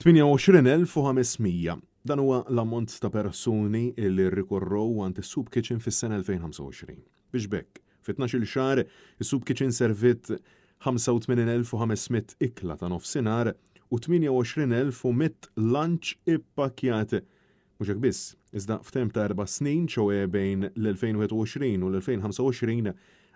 28,500. Dan huwa l-ammont ta' persuni li rrikorrow għand is-Soup Kitchen fis-sena 2025. Biex b'hekk, fi tnax-il xahar, is-Soup Kitchen serviet 85,500 ikla ta' nofsinhar u 28,100 lunch ippakkjat. Mhux hekk biss, iżda f'temp ta' erba' snin, ċoe bejn l-2021 u l-2025,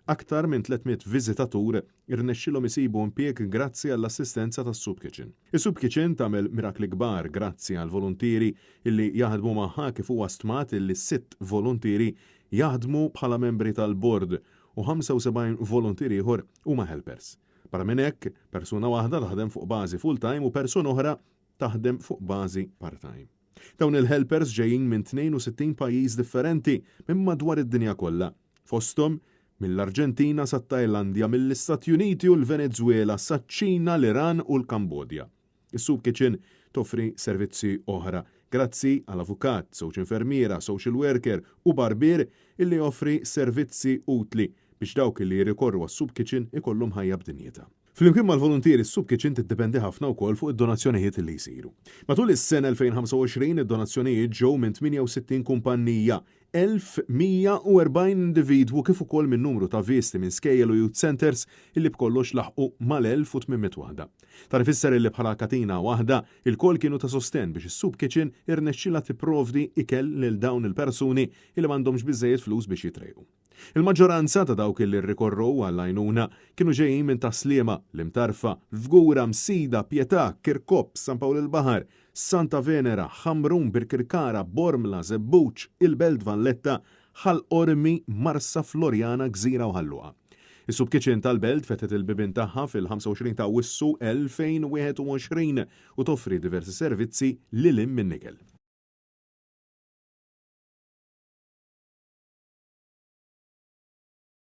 aktar minn 300 viżitatur irnexxielhom isibu impjieg grazzi għall-assistenza tas-Soup Kitchen. Is-Soup Kitchen tagħmel mirakli kbar grazzi għall-voluntieri illi jaħdmu magħha kif huwa stmat illi sitt voluntieri jaħdmu bħala membri tal-bord u 75 voluntier ieħor huma helpers. Barra minn hekk, persuna waħda taħdem fuq bażi full-time u persuna oħra taħdem fuq bażi part-time. Dawn il-helpers ġejjin minn 62 pajjiż differenti minn madwar id-dinja kollha, fosthom mill-Arġentina sat-Tajlandja, mill-Istati Uniti u l-Venezwela saċ-Ċina, l-Iran u l-Kambodja. Is-Soup Kitchen toffri servizzi oħra grazzi għal avukat, żewġ infermiera, social worker u barbier illi joffri servizzi utli biex dawk li jirrikorru għas-Soup Kitchen ikollhom ħajja b'dinjità. Flimkien mal-voluntieri s-Soup Kitchen tiddependi ħafna wkoll fuq id-donazzjonijiet li jsiru. Matul is-sena 2025 id-donazzjonijiet ġew minn 68 kumpannija, 1,140 individwu kif ukoll minn numru ta' visti minn skejjel u youth centres illi b'kollox laħqu mal-1,800 waħda. Dan ifisser illi bħala katina waħda, ilkoll kienu ta' sostenn biex is-Soup Kitchen irnexxilha tipprovdi ikel lil dawn il-persuni illi m'għandhomx biżżejjed flus biex jitrejqu. Il-maġġoranza ta' dawk illi rrikorrew għall-għajnuna kienu ġejjin minn Tas-Sliema, l-Imtarfa, l-Fgura, Msida, Pietà, Kirkop, San Pawl il-Baħar, Santa Venera, Ħamrun, Birkirkara, Bormla, Żebbuġ, il-Belt Valletta, Ħal Qormi, Marsa, Floriana, Gżira u Ħal Luqa. Is-Soup Kitchen tal-Belt fetħet il-bibien tagħha fil-25 ta' Awwissu 2021 u toffri diversi servizzi lil hinn min-nikel.